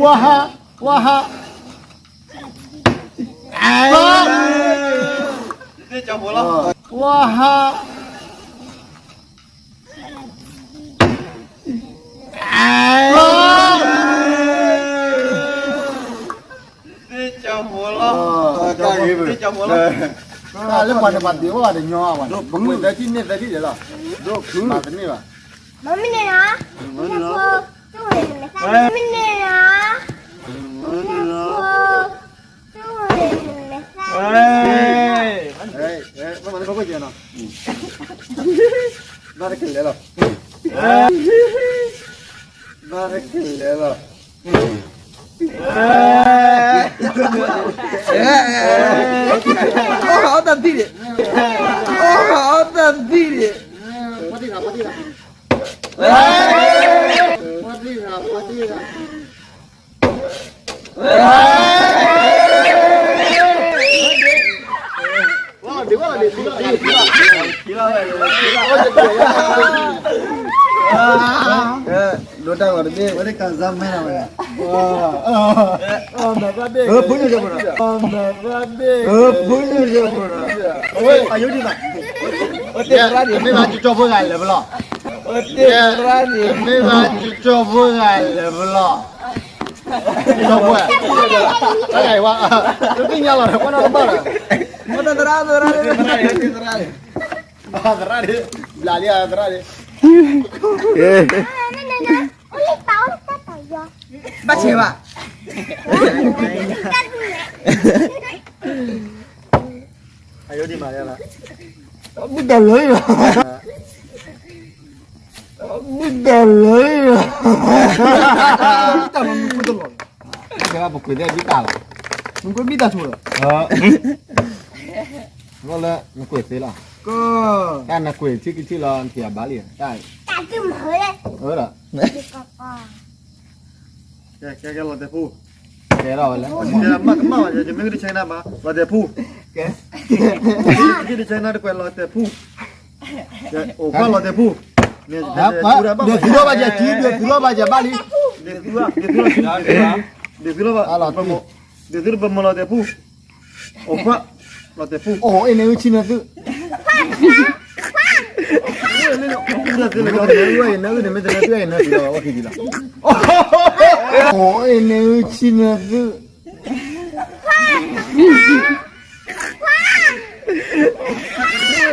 ဝါဟး, ဝါဟး, ဝါဟး, သ့ၣ်ကၠီဖိလီၤ, သ့ၣ်ကၠီဖိလီၤ, လၢပှၤန့ၣ်ပှၤဒုးဝဲပှၤတညီဝဲန့ၣ်, ပမုၢ်သၢထံၣ်န့ၢ်သၢထံၣ်ဒဲးလီၤ, မၤတန့ၢ်ဘၣ်, မမ့ၢ်န့ၣ်လီၤ, မမ့ၢ်န့ၣ်လီၤ, ဘၣ်တကလဲၤလီၤ, ဘၣ်တကလဲၤလီၤ, အီၣ်ဃာ်အီၣ်တၢ်သံန့ၣ်, အီၣ်ဃာ်အီၣ်တၢ်သံန့ၣ်, ဒိၣ်တၢ်ဂီၤတဘ့ၣ်, ဖိညိၣ်ဒီးဖိဒီး, ဖိညိၣ်ဒီးဖိဒီး, အယိဒံးဘၣ်, မ့ၢ်ဘၣ်ကၠီဖိဂၤလဲၤပလီၢ်, မ့ၢ်ဘၣ်ကၠီဖိဂၤလဲၤပလီၢ်, ကၠီဖိ, တၢ်ဂၤအံၤဝဲ, တသ့ၣ်ညါလီၤ, ကွၢ်နီၣ်တဘၣ်လီၤ, သရၣ်, သရၣ်, သရၣ်, ဘျးလံသရၣ်န့ၣ်, ဘၣ်ဆဲးဘၣ်, အယိဒံးမးလီၤ, မ့ၢ်တၢ်လၢယၤ, မ့ၢ်တၢ်လၢယၤ, တၢ်လီၤမ့ၢ်ကွ့တလီၤ, ပကွ့သ့ၣ်ဘံၣ်တၢ်လီၤ, မ့ၢ်ကွ့ဘံၣ်တၢ်ဆိလီၤ, လီၤလၢနကွ့သ့လီၤ, တၢ်နကွ့ထံကထံလီၤ နထံၣ်အဘၣ်လံ, တၢ်, ဝဲဒီး, ကဲ ကဲ ကဲ လီၤတဲာ်ဖူ, ကဲထီၣ်ဝဲလဲၣ်, မ့ၢ်ကမၣ်ဘၣ် ယမ့ၢ်ကဒုးဆဲနၤဘၣ် လီၤတဲာ်ဖူ, ကဲ, ကဒုးဆဲနၤတကွဲး လီၤတဲာ်ဖူ, အိၣ်ခွါ လီၤတဲာ်ဖူ, ဒုးသူလီၤဘၣ်ယၤထံ ဒုးသူလီၤဘၣ်ယၤဘၣ်လံ, ဒုးသူလီၤ, ဒုးသူလီၤဘၣ်, ဒုးသူလီၤဘၣ်, ဒုးသူလီၤဘၣ် လီၤတဲာ်ဖူ, အိၣ်ခွါ, လီၤတဲာ်ဖူ, အိၣ်အ့ၣ်န့ၣ်အုၣ်ဆံနၢသု, နၢအုၣ်န့ၣ်မ့ၢ်တနၢသု အ့ၣ်နၢသုလီၤ ဝဲခံဒံးလီၤ, အိၣ်အ့ၣ်န့ၣ်အုၣ်ဆံနၢသု,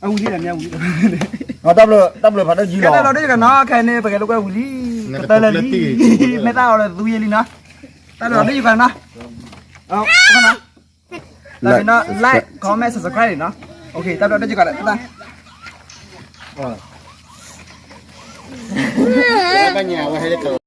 အဝံၤလံဒီးမ့ၢ်အဝံၤလံ, တၢ်ဘျုးဖးဒိၣ်က့ၤလီၤ, တၢ်ဘျုးဒိၣ်က့ၤနီၤ, ခဲအံၤန့ၣ် ပကလဲၤလိာ်ကွဲဝံၤလံ, ကတၢၢ်လၢာ်လံ, မ့ၢ်တၢ်အီၣ်ဒီးသူယဲလံနီၤ, တၢ်ဘျုးဒိၣ်က့ၤနီၤ, တၢ်ဘျုးနီၤ, like, comment, subscribe နီၤ, တၢ်ဘျုးဒိၣ်က့ၤနီၤ, တၢ်